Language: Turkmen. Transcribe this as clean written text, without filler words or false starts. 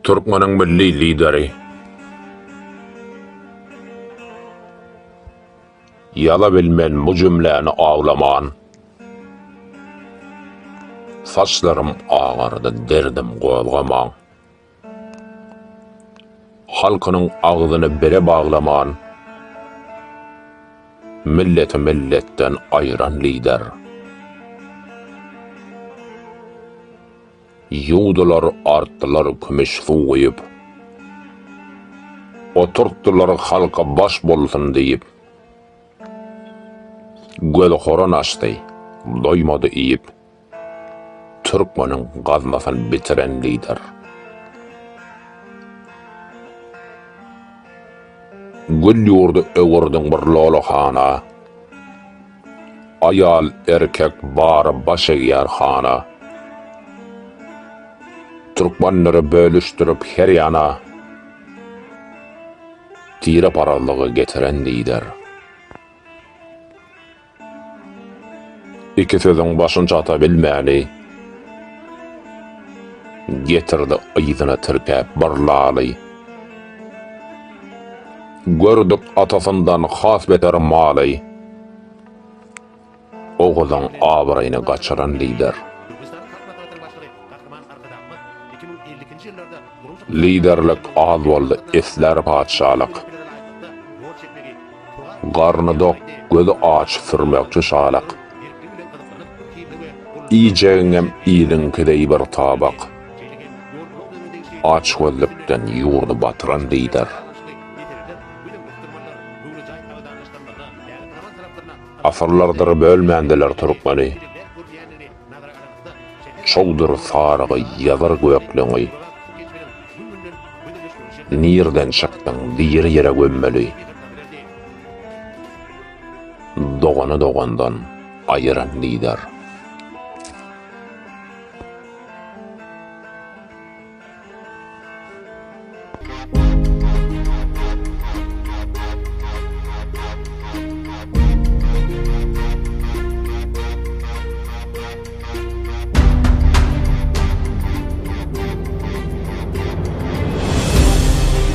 Türkmeniň milli Lideri Ýaza bilmen bu jümläni awlaman. Saçlarym agardy derdim gozgamaň. Halkynyň agzyny bire baglaman, Milleti milletden aýyran lider. Ýuwdular, artdylar kümüş suw guýup. Oturtdylar halka baş bolsun diýip. Gözi horan açdy, doýmady iýip. Türkmeniň gaznasyny bitiren lider. Gül ýurdy öwürdiň bir lolahana. Aýal, erkek bary baş egýär hana. Türkmenleri bölüşdirip her ýana. Tireparazlygy getiren lider. Iki sözüň başyn çata bilmäni, Getirdi yzyna tirkäp bir laly. Gördük atasyndan has beter maly, Oguzyň abraýyny gaçyran lider. Liderlik az boldy islär patyşalyk. Garny dok, gözi aç sürmekçi şalyk. Iýjegiňem iliňki deý bir tabak. Açgözlükden ýurdy batyran lider. Asyrlardyr bölmändiler türkmeni. Çowdur sarygy ýazyr gökleňi. Nirden çykdyň diri ýere gömmeli. Dogany dogandan aýyran lider.